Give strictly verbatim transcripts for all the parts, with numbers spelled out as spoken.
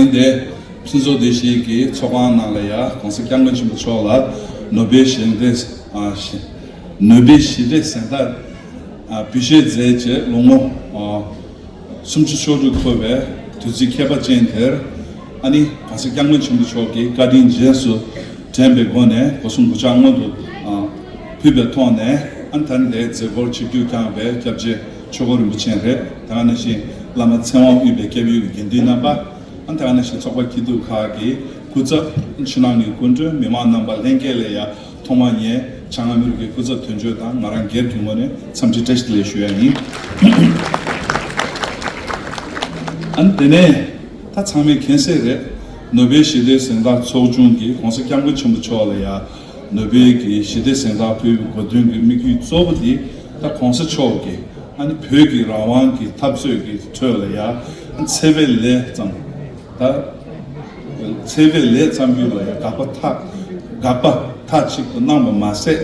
དེ་ཕུན་ཚོགས་བདེ་སྐྱིད་ཀྱི་ཚོགས་ཁང་ནང་ལ་ཡ་གོང་ས་སྐྱབས་མགོན་ཆེན་པོ་མཆོག་ལ་ནོ་བེལ་ཞི་བདེ་ཨ་ཞི་ནོ་བེལ་ཞི་བདེ་གཟེངས་རྟགས་ཨ་འབུལ་བཞེས་མཛད་རྗེས་ལོ་ངོ་ཨ་སུམ་ཅུ་སོ་དྲུག་འཁོར་བའི་དུས་ཚིགས་ཁྱད་པར་ཅན་དེར་ཨ་ནི་གོང་ས་སྐྱབས་མགོན་ཆེན་པོ་མཆོག་གི་བཀའ་དྲིན་རྗེས་སུ་དྲན་པའི་སྒོ་ནས་སྒོ་གསུམ་གུས་ཕྱག་སྔོན་དུ་ཨ་ཕུལ་བའི་ཐོག་ནས་ཨ་ནི་ད་ནི་དེའི་མཛད་སྒོར་ཆིབས་བསྒྱུར་བསྐྱངས་པའི་སྐྱབས་རྗེ་ཆོས་འཁོར་རིན་པོ་ཆེ་རེད། དེ་ག་ནང་བཞིན་བླ་མ་ཚེ་དབང་དབུས་པའི་སྐྱབས་ཡུལ་གྱི་དགེ་འདུན་རྣམ་པ། ཨ་ནི་ད་ག་ནང་བཞིན་ཚོགས་པ་སྐྱིད་སྡུག་ཁག་གི་སྐུ་ཚབ། ཕྱི་ནང་གི་སྐུ་མགྲོན། མི་མང་རྣམ་པ་ལྷན་རྒྱས་ལ་ཡང་ཐོག་མར་ངས་བྱང་ཨ་མི་རི་ཀའི་སྐུ་ཚབ་དོན་གཅོད་དང་ང་རང་སྒེར་གྱི་ངོས་ནས་འཚམས་འདྲི་བཀྲ་ཤིས་བདེ་ལེགས་ཞུ་ཡ་ཡིན། ཨ་ནི་དེ་ནས་ད་ཚང་མས་མཁྱེན་གསལ་རེད། ནོ་བེལ་ཞི་བདེའི་གཟེངས་རྟགས་ཚོགས་ཆུང་གིས་གོང་ས་སྐྱབས་མགོན་ཆེན་པོ་མཆོག་ལ་ཡང་ནོ་བེལ་གྱི་ཞི་བདེ་གཟེངས་རྟགས་ཕུལ་བའི་གོ་དོན་གྱི་དམིགས་ཡུལ་གཙོ་བོ་དེ་ད་གོང་ས་མཆོག་གིས་ཨ་ནི་བོད་ཀྱི་རང་དབང་གི་འཐབ་རྩོད་ཀྱི་ཁྲོད་ལ་ཡང་འཚེ་བའི་ལས་བརྩམས། ད་འཚེ་བའི་ལས་བརྩམས་རྒྱུ་ལ་ཡང་དགག་པ་མཐའ་དགག་པ་མཐའ་གཅིག་ཏུ་གནང་བ་མ་ཟད།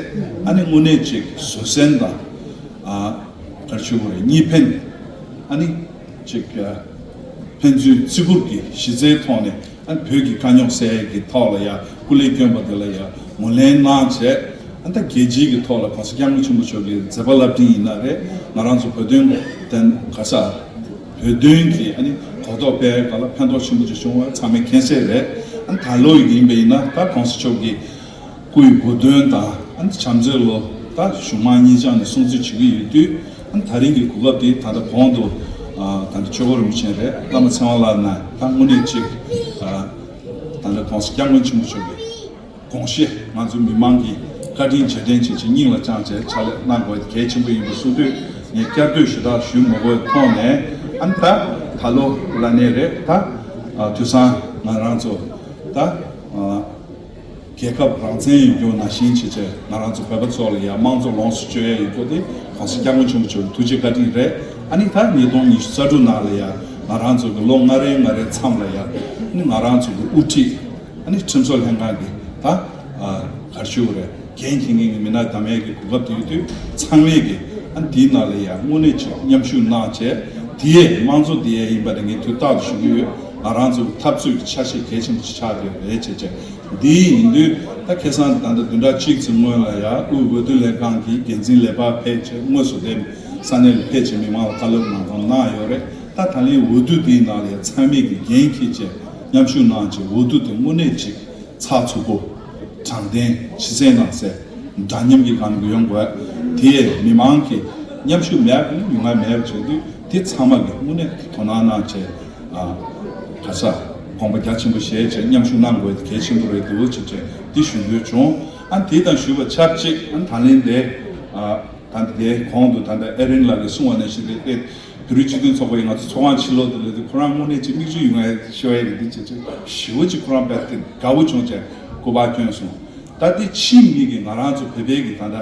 ཨ་ནི་དངོས་གནས་ཅིག་བཟོད་བསྲན་དང་ཨ་ག་རེ་ཞུ་དགོས་རེད། གཉིས་ཕན་ཨ་ནི་ཅིག་ཕན་ཚུན་བརྩི་བཀུར་གྱི་གཞི་རྩའི་ཐོག་ནས་ཨ་ནི་བོད་ཀྱི་དཀའ་རྙོག་སེལ་ཡས་ཀྱི་ཐོག་ལ་ཡང་སྐུ་ལས་བསྐྱོན་པ་དེ་ལ་ཡང་ངོས་ལེན་གནང་བྱས། ཨ་ནི་ད་རྒྱལ་སྤྱིའི་གི་ཐོག་ལ་གོང་ས་སྐྱབས་མགོན་ཆེན་པོ་མཆོག་གི་མཛད་པ་རླབས་ཆེན་ཡིན་ན་རེད། ང་རང་ཚོ་བོད་དོན་དེ་ག་ས་བོད་དོན་གྱི་ཨ་ནི་གོ་རྟོགས་སྤེལ་ག་ལ་ཕན་ཐོགས་ཆེན་པོ་ཅིག་བྱུང་བ་ཚང་མས་མཁྱེན་གསལ་རེད། ཨ་ནི་ད་ལོ་ཡིན་པ་ཡིན་ན་ད་གོང་ས་མཆོག་གི་སྐུའི་གོ་སྟོན་དང་ཨ་ནི་བྱམས་མཛད་ལོ་ད་གཞུང་མང་གཉིས་ཆར་ནས་སྲུང་བརྩི་བྱེད་ཀྱི་ཡོད་དུས། ཨ་ནི་ད་རིང་གི་གོ་སྐབས་འདི་ད་ལྟ་གོང་དུ་ཨ་ད་ལྟ་ཆོས་འཁོར་རིན་པོ་ཆེ་རེད། བླ་མ་ཚེ་དབང་ལགས་ནས་ད་དངོས་གནས་ཅིག་ཨ་ད་ལྟ་གོང་ས་སྐྱབས་མགོན་ཆེན་པོ་མཆོག་གི་དགོངས་གཞི་ང་ཚོ་མི་མང་གི་བཀའ་དྲིན་རྗེས་དྲན་བྱེད་ཆེད་སྙིང་ལ་བཅངས་བྱས་ཕྱག་ལས་གནང་དགོས་གལ་ཆེན་པོ་ཡིན་པ་གསུངས་དུས། ངས་བསྐྱར་ཟློས་ཞུ་དག་ཞུ་མ་དགོས་ཐོག་ནས་ཨ་ནི་ད་ད་ལོ་ལ་ནས་རེད། ད་ཨ་དུས་སང་ང་རང་ཚོ་ད་ཨ་རྒྱལ་ཁབ་རང་བཙན་ཡོད་རྒྱུ་ནང་བཞིན་བྱེད་ཆེད་ང་རང་ཚོ་བོད་པ་ཚོ་ལ་ཡང་དམངས་གཙོ་ལོངས་སུ་སྤྱོད་ཡས་ཡོད་རྒྱུ་དེ་གོང་ས་སྐྱབས་མགོན་ཆེན་པོ་མཆོག་གི་ཐུགས་རྗེ་བཀའ་དྲིན་རེད། ཨ་ནི་ད་ཉིས་སྟོང་ཉི་ཤུ་རྩ་དྲུག་ནང་ལ་ཡང་ང་རང་ཚོ་གི་ལོ་ལྔ་རེ་ལྔ་རེ་མཚམས་ལ་ཡང་ཨ་ནི་ང་རང་ཚོ་གི་དབུ་ཁྲིད། ཨ་ནི་ཁྲིམས་བཟོ་ལྷན་ཁང་གི་ད་ཨ་ག་རེ་ཞུ་དགོས་རེད། འགན་འཁྱེར་མཁན་གྱི་མི་སྣ་འདེམས་ཡས་ཀྱི་གོ་སྐབས་དེ་ཡོད་དུས་ཚང་མས་ཀྱི་ཨ་ནི་དེའི་ནང་ལ་ཡང་དངོས་གནས་ཅིག་མཉམ་ཞུགས་གནང་བྱས། དེ་ཡས་དམངས་གཙོ་དེ་ཡས་ཡིན་པ་ནི་ངས་དུས་རྟག་ཏུ་ཞུ་གི་ཡོད། ང་རང་ཚོ་གི་འཐབ་རྩོད་ཀྱི་ཆ་ཤས་གལ་ཆེན་པོ་ཅིག་ཆགས་བསྡད་ཡོད་རེད་བྱས་བྱས། འདི་ཡིན་དུས་ད་ཁ་སང་ད་ལྟ་བདུན་ཕྲག་གཅིག་ཙམ་སྔོན་ལ་ཡང་དབུས་འོས་བསྡུ་ལྷན་ཁང་གི་འགན་འཛིན་ལས་ཕར་ཕེབས་བྱས་དངོས་སུ་དེ་ས་གནས་ལ་ཕེབས་བྱས་མི་མང་ལ་བཀའ་སློབ་གནང་སྟངས་གནང་ཡོད་རེད། ད་ད་ལན་འོས་བསྡུ་དེའི་ནང་ལ་ཡང་ཚང་མས་ཀྱི་འགན་འཁྱེར་བྱས་མཉམ་ཞུགས་གནང་བྱས་འོས་བསྡུ་དེ་དངོས་གནས་ཅིག་ཚགས་ཚུད་པོ། དྲང་བདེན་ཕྱི་གསལ་ནང་གསལ། འདྲ་མཉམ་གྱི་སྒང་དུ་ཡོང་དགོས། དེ་ཡས་མི་མང་གི་མཉམ་ཞུགས་མེད་པ་ཡིན་ན་ཡོང་ཡ་མེད་པ་བྱས་དུས་དེ་ཚང་མ་གི་དངོས་གནས་དོ་སྣང་གནང་བྱས། ཨ་ག་ས་དགོངས་པ་རྒྱ་ཆེན་པོ་བཞེས་བྱས་མཉམ་ཞུགས་གནང་དགོས་དེ་གལ་ཆེན་པོ་རེད་འདུག་ཅེས་བྱས་འདི་ཞུ་འདོད་བྱུང་། ཨ་དེ་དང་ཞུས་པ་ཆབས་ཅིག་ཨ་ད་ལན་དེ་ཨ་ད་ལྟ་དེ་གོང་དུ་ད་ལྟ་ཨེ་རིན་ལགས་ཀྱིས་གསུངས་པ་ནང་བཞིན་རེད་དེ། བོད་རིགས་སྤྱི་མཐུན་ཚོགས་པ་ཡིས་ང་ཚོ་ཚོགས་ཁང་ཕྱི་ལོགས་དུ་སླེབས་དུས་ཁོ་རང་དངོས་གནས་ཅིག་མིག་ཆུ་ཡོང་ཡ་ཤོར་ཡ་གི་འདི་བྱེད་ཆེད་ཞེ་པོ་ཅིག་ཁོ་རང་དཔེ་དེ་དགའ་བོ་བྱུང་བྱས་སྐུ་པར་བསྐྱོན་སོང་། ད་དེ་ཕྱིའི་མི་གིས་ང་རང་ཚོ་བོད་པའི་གི་ད་ལྟ་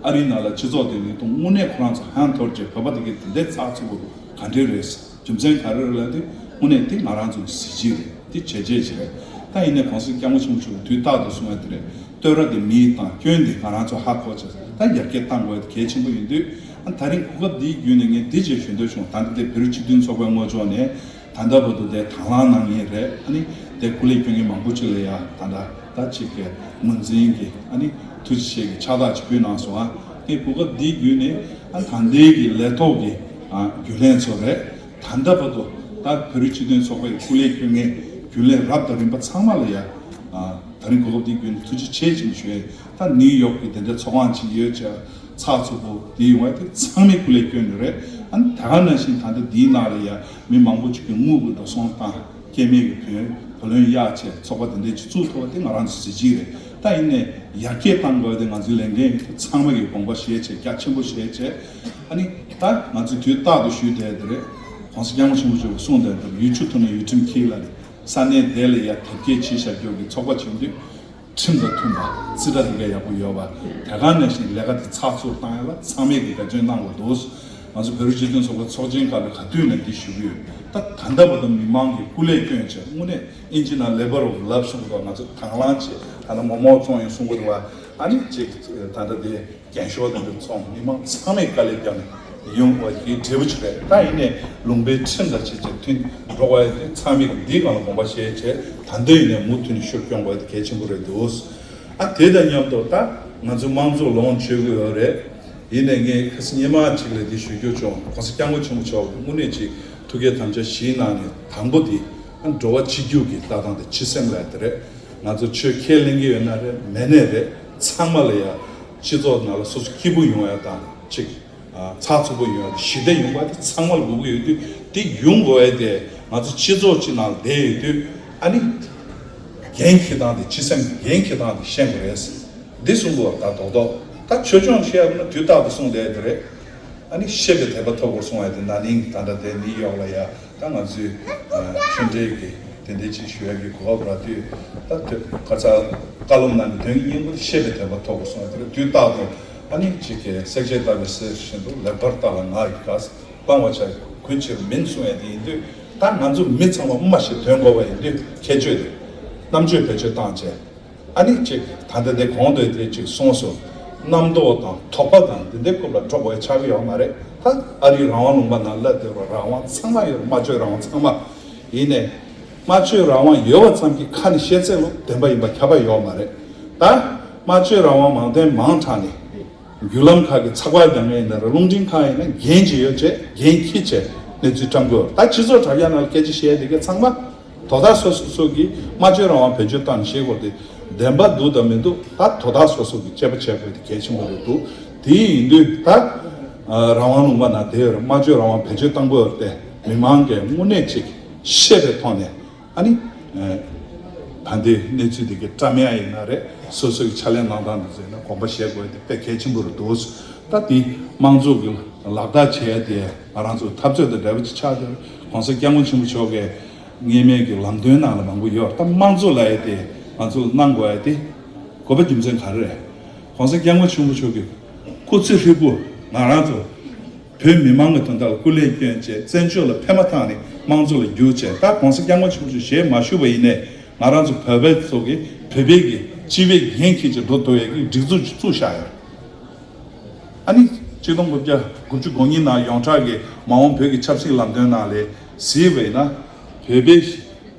ཨ་རིའི་ནང་ལ་སྤྱི་ཚོགས་དེ་ནི་དུང་དངོས་གནས་ཁོ་རང་ཚོ་ཧང་ཐོར་བྱས་བོད་པ་དེ་གི་དེ་འདྲའི་ཚགས་ཚུད་པོ་ག་འདྲས་རེད། རྒྱུ་མཚན་ག་རེ་རེད་ལབ་དུས་དངོས་གནས་དེ་ང་རང་ཚོ་གི་གཟི་བརྗིད་རེད། དེ་བྱས་རྗེས་ཅིག་རེད། ད་ཡིན་ནའི་གོང་ས་སྐྱབས་མགོན་ཆེན་པོ་མཆོག་གིས་དུས་རྟག་ཏུ་གསུང་ཡ་དེ་རེད། བསྟོད་ར་དེ་མིའི་དང་སྐྱོན་དེ་ང་རང་ཚོ་ཧ་གོ་བྱས་ད་ཡར་རྒྱས་གཏང་དགོས་དེ་གལ་ཆེན་པོ་ཡིན་དུས། ཨ་ད་རིང་གོ་སྐབས་འདིའི་བརྒྱུད་ནས་ངས་འདི་བཅས་ཞུ་འདོད་བྱུང་། ད་ལྟ་དེ་བོད་རིགས་སྤྱི་མཐུན་ཚོགས་པའི་ངོས་ཕྱོགས་ནས་ད་ལྟ་བར་དུ་དེ་དང་བླངས་གནང་མཁན་རེད། ཨ་ནི་དེ་སྐུ་ལས་བསྐྱོན་མཁན་མང་པོ་ཅིག་ལ་ཡ་ད་ལྟ་ད་ཅིག་གི་ངོས་འཛིན་གྱི་ཨ་ནི་ཐུགས་རྗེ་ཆེ་གི་ཕྱག་རྟགས་ཅིག་ཕུལ་གནང་སོང་། ཨ་དེ་གོ་སྐབས་འདིའི་བརྒྱུད་ནས་ཨ་ད་ལྟའི་གི་ལས་ཐོག་གི་ཨ་རྒྱུན་ལས་ཚོ་རེད། ད་ལྟ་བར་དུ་ད་བོད་རིགས་སྤྱི་མཐུན་ཚོགས་པའི་སྐུ་ལས་བསྐྱོན་མཁན་རྒྱུན་ལས་རབ་དང་རིམ་པ་ཚང་མ་ལ་ཡ་ཨ་ད་རིང་གོ་སྐབས་འདིའི་བརྒྱུད་ནས་ཐུགས་རྗེ་ཆེ་ཅིག་ཞུ་ཡས། ད་ནིའུ་ཡོག་གི་དེ་འདྲའི་ཚོགས་ཁང་ཅིག་ཡོད་ཅེས་ཚགས་ཚུད་པོ་དེ་ཡོང་བ་དེ་ཚང་མས་སྐུ་ལས་བསྐྱོན་ནི་རེད། ཨ་ནི་ད་ག་ནང་བཞིན་ད་ལྟ་འདིའི་ནང་ལ་ཡ་མི་མང་པོ་ཅིག་གིས་དངུལ་གྱི་འགྲོ་སོང་བཏང་། སྐྱེ་དམན་གྱི་བུ་བུ་ལོན་གཡར་བྱས་ཚོགས་པ་དེ་འདྲའི་ཅིག་བཙུགས་ཐུབ་པ་དེ་ང་རང་ཚོ་གཟི་བརྗིད་རེད། ད་ཡིན་ནའི་ཡར་རྒྱས་གཏང་དགོས་དེ་ང་ཚོའི་ལས་འགན་ཡིན། ཚང་མ་གིས་དགོངས་པ་བཞེས་བྱས་རྒྱ་ཆེན་པོ་བཞེས་བྱས། ཨ་ནི་ད་ང་ཚོས་དུས་རྟག་ཏུ་ཞུས་བསྡད་དེ་རེད། གོང་ས་སྐྱབས་མགོན་ཆེན་པོ་མཆོག་གིས་གསུངས་བསྡད་དེ་རེད། ཡུལ་ཆུ་འཐུང་ན་ཡུལ་ཁྲིམས་འཁྱེར་ལབ་རེད། ས་གནས་དེ་ལ་ཡ་དེབ་སྐྱེལ་བྱེད་བཞག་རྒྱུ་གི་ཚོགས་པ་བྱེད་དུས། ཁྲིམས་དང་མཐུན་པ། རྩིས་ཁྲ་དེ་ག་ཡག་པོ་ཡོད་པ། དེ་ག་ནང་བཞིན་ལས་ཀ་དེ་ཚགས་ཚུད་གཏང་ཡ་ལ་ཚང་མས་ཀྱི་འབད་བརྩོན་གནང་དགོས་འདུག་ང་ཚོ་བོད་རིགས་སྤྱི་མཐུན་ཚོགས་པའི་ཚོགས་ཆེན་ཁག་ལ་ག་དུས་ནས་འདི་ཞུ་གི་ཡོད། ད་ད་ལྟ་བར་དུ་མི་མང་གིས་སྐུ་ལས་བསྐྱོན་བྱས་དངོས་གནས་ཨིན་ཇི་ནང་labour of love གསུང་གི་འདུག་ང་ཚོ་དང་བླངས་བྱས་ད་ལྟ་མོག་མོག་བཙོང་ཡིན་གསུང་གི་འདུག་ཨ་ནི་ཅིག་ད་ལྟ་དེ་རྒྱན་ཤོག་དེ་འདྲ་བཙོང་མི་མང་ཚང་མས་དཀའ་ལས་བརྒྱབ་ནས་ ཡོང་བ་གི་འབྲས་བུ་ཅིག་རེད། ད་ཡིན་ནའི་ལུང་པའི་ཁྲིམས་དང་བཅས་བཅས་མཐུན་འགྲོ་བ་ཡིན་དུས་ཚང་མས་འདིའི་སྒང་ལ་དགོངས་པ་བཞེས་བྱས། ད་འདོད་ཡིན་ནའི་མུ་མཐུད་ནས་ཤུགས་སྐྱོང་དགོས་དེ་གལ་ཆེན་པོ་རེད་འདུག་ཨ་དེ་དང་མཉམ་དུ་ད་ང་ཚོའི་དམངས་གཙོ་ལོངས་སྤྱོད་ཀྱི་ཡོད་རེད། ཡིན་ནའི་ངས་ཁ་སང་སྔོན་མ་ཅིག་ལ་འདི་ཞུ་རྒྱུ་བྱུང་། གོང་ས་སྐྱབས་མགོན་ཆེན་པོ་མཆོག་གིས་དངོས་གནས་ཅིག་ཐུགས་བསྐྱེད་དམ་བཅའ་བཞིའི་ནང་ནས་དང་པོ་འདི་ཨ་འགྲོ་བ་གཅིག་གྱུར་གྱི་ལྟ་སྟངས་དེ་སྤྱི་སེམས་ལ་དེ་རེད། ང་ཚོ་ཆོས་ཁས་ལེན་གྱི་ཡོད་ན་རེད་མེད་ན་རེད། ཚང་མ་ལ་ཡ་སྤྱི་ཚོགས་ནང་ལ་སོ་སོ་སྐྱིད་པོ་ཡོང་ཡ་དང་ཅིག་ཨ་ཚགས་ཚུད་པོ་ཡོང་ཡ་དང་ཞི་བདེ་ཡོང་བ་དེ་ཚང་མ་ལ་དགོས་ཀྱི་ཡོད་དུས། དེ་ཡོང་དགོས་ཡ་དེ་ང་ཚོ་སྤྱི་ཚོགས་ཅིག་ནང་ལ་བསྡད་ཡོད་དུས་ཨ་ནི་འགན་འཁྱེར་སྟངས་དེ་སྤྱི་སེམས་ཀྱི་འགན་འཁྱེར་སྟངས་དེ་ཤེས་དགོས་རེད། འདི་གསུང་དགོས་པ་ད་རྡོག་རྡོག་ད་ཆོས་སྐྱོང་བྱེད་ཡ་ན་དུས་རྟག་ཏུ་གསུང་བསྡད་ཡ་དེ་རེད། ཨ་ནི་ཤེས་པའི་དད་པ་ཐོབ་དགོས་གསུང་བ་དེ་ན་ནིང་ད་ལྟ་དེ་ནིའུ་ཡོག་ལ་ཡ་ད་ང་ཚོའི་ཆོས་འབྲེལ་གྱི་དེ་འདྲའི་ཅིག་ཞུ་ཡ་གི་གོ་སྐབས་རག་དུས། ད་དེ་ཁ་ཚ་བཀའ་སློབ་ནང་གི་དོན་གྱི་སྙིང་པོ་ཤེས་པའི་དད་པ་ཐོབ་དགོས་གསུང་བ་དེ་རེད། དུས་རྟག་ཏུ་ཨ་ནི་ཅིག་གི་བསྲེག་བཅད་བརྡར་བའི་གསེར་བཞིན་དུ་ལེགས་པར་ལྟ་ལ་ངག་གི་དགའ། སྤང་བར་བྱ་ཀུན་ཕྱིར་མིན་གསུང་ཡ་དེ་ཡིན་དུས། ད་ང་ཚོ་མི་ཚང་མ་སྨྲ་ཤེས་དོན་གོ་བ་ཡིན་དུས་ཁྱད་ཆོས་དེ་རྣམ་དཔྱོད་བེད་སྤྱོད་བཏང་བྱས། ཨ་ནི་ཅིག་ད་ལྟ་དེ་གོང་དུ་དེ་ཅིག་གསུངས་སོང་། རྣམ་རྟོག་དང་དོགས་པ་དང་འདི་འདྲའི་རྐུབ་ལ་འགྲོ་དགོས་ཆགས་ཀྱི་ཡོད་མ་རེད། ད་ཨ་རིའི་རང་དབང་ལུང་པ་ནང་སླེབས་བསྡད་པ་རང་དབང་ཚང་མ་ཡོད་རེད། སྨྲ་བརྗོད་རང་དབང་ཚང་མ། ཡིན་ནའི་སྨྲ་བརྗོད་རང་དབང་ཡོད་པ་ཙམ་གྱིས་ཁ་ནས་བཤད་ཚད་ལ་བདེན་པ་ཡིན་པ་ཁྱབ་པ་ཡོད་མ་རེད། ད་སྨྲ་བརྗོད་རང་དབང་མང་དོན་མང་དྲགས་ནས་བརྒྱུད་ལམ་ཁག་གི་ཚགས་པར་རྒྱག་མཁན་ཡིན་ན་རེད། རླུང་འཕྲིན་ཁག་ཡིན་ན་འགན་ཅིག་ཡོད་བྱས་འགན་འཁྱེར་བྱས་གནས་ཚུལ་བཀྲམ་དགོས། ད་སྤྱི་ཚོགས་དྲ་རྒྱ་ནང་ལ་སྐད་ཆ་བཤད་ཡ་དེ་གའི་ཚང་མ། དོ་བདག་སོ་སོ་སོ་གིས་སྨྲ་བརྗོད་རང་དབང་བེད་སྤྱོད་བཏང་ནས་བཤད་དགོས་ཏེ། བདེན་པ་འདུག་དང་མི་འདུག་ད་དོ་བདག་སོ་སོ་གིས་དཔྱད་པ་བྱེད་དགོས་ཏེ་གལ་ཆེན་པོ་རེད་འདུག་དེ་ཡིན་དུས་ད་རང་དབང་ལུང་པ་ནང་བསྡད་ཡོད་རེད། སྨྲ་བརྗོད་རང་དབང་བེད་སྤྱོད་བཏང་དགོས་ཡོད་རེད་དེ། མི་མང་གིས་དངོས་གནས་ཅིག་ཤེས་པའི་ཐོག་ནས་ཨ་ནི་ད་ལྟའི་གནས་ཚུལ་དེ་གའི་བཀྲམ་ཡ་ཡིན་ན་རེད། སོ་སོ་གི་ཕྱག་ལས་གནང་སྟངས་དེ་ཚོ་ཡིན་ན་དགོངས་པ་བཞེས་དགོས་ཡ་དེ་དཔེ་གལ་ཆེན་པོ་རེད་འདུག་ད་དེ་དམངས་གཙོ་གི་ལག་བསྟར་བྱེད་ཡ་དེ་ང་རང་ཚོ་འཐབ་རྩོད་དང་འབྲེལ་བ་ཅིག་ཆགས་བསྡད་རེད། གོང་ས་སྐྱབས་མགོན་ཆེན་པོ་མཆོག་གིས་སྔོན་མའི་གི་ལམ་སྟོན་ནང་ལ་མང་པོ་ཡོད། ད་དམངས་གཙོ་ལབ་ཡ་དེ་ང་ཚོ་གནང་དགོས་ཡ་དེ་དགོས་པ་རྒྱུ་མཚན་ག་རེ་རེད། གོང་ས་སྐྱབས་མགོན་ཆེན་པོ་མཆོག་གི་སྐུ་ཚེ་ཧྲིལ་པོ་ང་རང་ཚོ་བོད་མི་མང་གི་དོན་དག་ལ་སྐུ་ལས་བསྐྱོན་བྱས་བཙན་བྱོལ་ལ་ཕན་མ་བཏགས་ནས་དམངས་གཙོ་ལ་བསྒྱུར་བྱས། ད་གོང་ས་སྐྱབས་མགོན་ཆེན་པོ་མཆོག་ཞལ་མ་བཞུགས་པ་ཡིན་ནའི་ང་རང་ཚོ་བོད་པའི་ཚོ་གིས་བོད་པའི་གི་སྤྱི་པའི་འགན་འཁྱེར་བྱས་འགྲོ་ཐུབ་ཡ་གི་སྒྲིག་འཛུགས་ཅིག་བཙུགས་བཞག་ཡོད། ཨ་ནི་ཆིག་སྟོང་དགུ་བརྒྱ་དགུ་བཅུ་གོ་གཉིས་ནང་ཡོངས་གྲགས་ཀྱི་མ་འོངས་བོད་ཀྱི་ཆབ་སྲིད་ལམ་སྟོན་ནང་ལ་གཟིགས་པ་ཡིན་ན། བོད་པའི་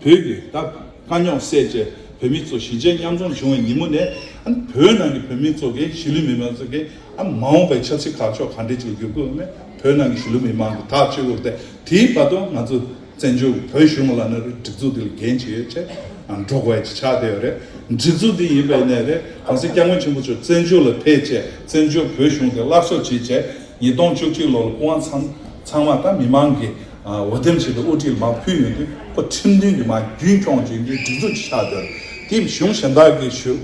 བོད་ཀྱི་ད་དཀའ་རྙོག་སེལ་བྱས་བོད་མི་ཚོ་གཞིས་བྱེས་མཉམ་འཛོམས་བྱུང་བའི་ཉིན་མོ་ནས། ཨ་ནི་བོད་ནང་གི་བོད་མི་ཚོ་གིས་གཞིས་ལུས་མི་མང་ཚོ་གིས་ཨ་མ་འོངས་པའི་ཆབ་སྲིད་དར་ལྕོག་ག་འདྲས་ཅིག་ལ་འགྱུར་དགོས་ནས་བོད་ནང་གི་གཞིས་ལུས་མི་མང་གིས་ཐག་གཅོད་དགོས་ཏེ། དེའི་བར་དུ་ང་ཚོ་བཙན་བྱོལ་བོད་གཞུང་ལ་ནི་སྒྲིག་འཛུགས་འདི་ལ་འགན་ཆེ་ཡོད་ཅེས་འགྲོ་དགོས་ཡ་ཅིག་ཆགས་བསྡད་ཡོད་རེད། སྒྲིག་འཛུགས་འདི་ཡིན་པའི་ནས་རེད། གོང་ས་སྐྱབས་མགོན་ཆེན་པོ་མཆོག་བཙན་བྱོལ་ལ་ཕེབས་བྱས་བཙན་བྱོལ་བོད་གཞུང་དེ་སླར་གསོ་བྱས་བྱས་ཉིས་སྟོང་བཅུ་གཅིག་ལོ་ལ་སྐུ་དབང་ཚང་ཚང་མ་ད་མི་མང་གིས་འོས་འདེམས་བྱས་ཏེ་དབུ་ཁྲིད་ལ་མར་ཕུལ་ཡོང་དུས་ཁོ་ཁྲིམས་མཐུན་གྱི་མར་རྒྱུན་འཁྱོངས་བྱེད་རྒྱུའི་སྒྲིག་འཛུགས་ཅིག་ཆགས་བསྡད་ཡོད་རེད། དེ་གཞུང་གཞན་དག་གི་གཞུང་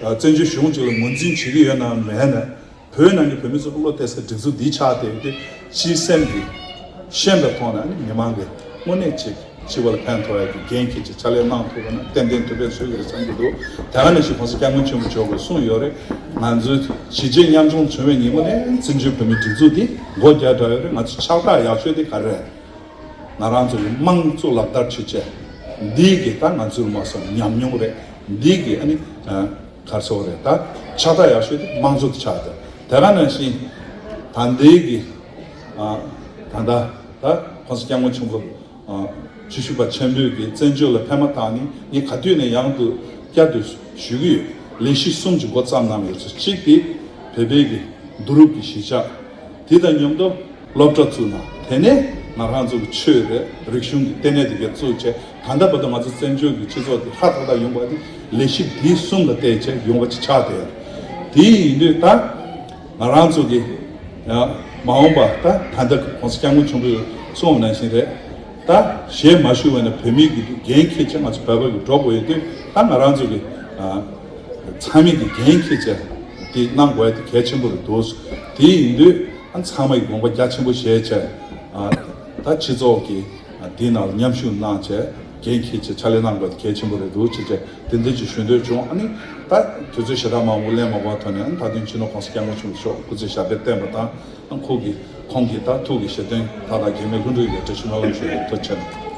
བཙན་བྱོལ་གཞུང་ཅིག་ལ་ངོས་འཛིན་བྱེད་ཀྱི་ཡོད་ན་མེད་ན། བོད་ནང་གི་བོད་མི་ཚོ་བློ་གཏད་སའི་སྒྲིག་འཛུགས་འདི་ཆགས་བསྡད་ཡོད་དུས་སྤྱི་སེམས་ཀྱི་ཤེས་པའི་ཐོག་ནས་ཨ་ནི་མི་མང་གི་དངོས་གནས་ཅིག་སྤྱི་བ་ལ་ཕན་ཐོགས་ཡ་གི་འགན་འཁྱེར་ཅིག་ཕྱག་ལས་གནང་ཐུབ་པ་ན་ཏན་ཏན་ཐུགས་ཕན་གསོས་ཀྱི་རེད་བསམ་གྱི་འདུག་དེ་ག་ནང་བཞིན་གོང་ས་སྐྱབས་མགོན་ཆེན་པོ་མཆོག་གིས་གསུངས་ཡོད་རེད། ང་ཚོའི་གཞིས་བྱེས་མཉམ་འཛོམས་བྱུང་བའི་ཉིན་མོ་ནས་བཙན་བྱོལ་བོད་མིའི་སྒྲིག་འཛུགས་འདི་སྒོ་རྒྱག་འདྲ་ཡོད་རེད། ང་ཚོ་ཕྱག་རྟགས་ཡག་ཤོས་དེ་ག་རེ་རེད། ང་རང་ཚོ་གི་དམངས་གཙོ་ལག་བསྟར་བྱེད་ཆེད་འདི་གི་ད་ང་ཚོའི་མ་སོང་ཉམས་མྱོང་རེད། འདི་གི་ཨ་ནི་ག་རེ་ཟེར་དགོས་རེད། ད་ཕྱག་རྟགས་ཡག་ཤོས་དེ་དམངས་གཙོ་དེ་ཆགས་བསྡད། དེ་ག་ནང་བཞིན་ད་འདི་གི་ད་ལྟ་ད་གོང་ས་སྐྱབས་མགོན་ཆེན་པོ་ཆོས་ཞུ་བ་ཆེན་པོས་ཀྱི་བཙན་བྱོལ་ལ་ཕན་མ་བཏགས་ནས་ངས་ག་དུས་ནས་ཡང་དུ་བསྐྱར་དུ་ཞུ་གི་ཡོད། ལས་གཞི་གསུམ་གྱི་འགོ་བརྩམས་གནང་ཡོད་ཚུལ། གཅིག་དེ་བོད་པའི་གི་བསྡུ་རུབ་ཀྱི་གཞིས་ཆགས། དེ་དང་མཉམ་དུ་སློབ་གྲྭ་བཙུགས་གནང་། དེ་ནས་ང་རང་ཚོ་གི་ཆོས་རེད། རིག་གཞུང་གི་ལྟེ་གནས་དེ་ག་བཙུགས་བྱས་ད་ལྟ་བར་དུ་ང་ཚོ་བཙན་བྱོལ་གྱི་སྤྱི་ཚོགས་དེ་ཧྲག་ཐག་ཐག་ཡོང་བ་དེ་ལས་གཞི་འདི་གསུམ་ལ་བལྟས་བྱས་ཡོང་བ་ཅིག་ཆགས་བསྡད་ཡོད། དེ་ཡིན་དུས་ད་ང་རང་ཚོ་གི་ཡང་མ་འོངས་པ་ད་ད་ལྟ་གོང་ས་སྐྱབས་མགོན་ཆེན་པོས་གསུངས་པ་ནང་བཞིན་རེད། ད་ཞལ་མ་བཞུགས་པ་ན་བོད་མི་གི་འགན་འཁྱེར་བྱས་ང་ཚོ་བོད་པ་གི་འགྲོ་དགོས་ཡོད་དུས་ད་ང་རང་ཚོ་གི་ཚང་མས་ཀྱི་འགན་འཁྱེར་བྱས་དེ་གནང་དགོས་ཡ་དེ་གལ་ཆེན་པོ་རེད་འདུག་དེ་ཡིན་དུས་ཨ་ཚང་མ་ཡི་དགོངས་པ་རྒྱ་ཆེན་པོ་བཞེས་བྱས་ད་སྤྱི་ཚོགས་ཀྱི་དེའི་ནང་ལ་མཉམ་ཞུགས་གནང་བྱས་འགན་འཁྱེར་བྱས་ཕྱག་ལས་གནང་དགོས་ཡ་དེ་གལ་ཆེན་པོ་རེད་འདུག་ཅེས་བྱས་དེ་འདྲ་ཅིག་ཞུ་འདོད་བྱུང་། ཨ་ནི་ད་དུས་ཚོད་ཞེ་དྲག་མང་པོ་ལེན་མ་དགོས་པའི་ཐོག་ནས་ཨ་ནི་ད་དུང་སྤྱི་ནོར་༸གོང་ས་༸སྐྱབས་མགོན་ཆེན་པོ་མཆོག་སྐུ་ཚེ་ཞབས་པད་བརྟན་པ་དང་ཁོང་གི་ཁོང་གི་ད་ཐུགས་ཀྱི་བཞེད་དོན་མཐའ་དག་གེགས་མེད་ལྷུན་གྲུབ་ཡོང་བའི་བཀྲ་ཤིས་སྨོན་ལམ་ཞུ་ཡ་ཐུགས་རྗེ་ཆེ།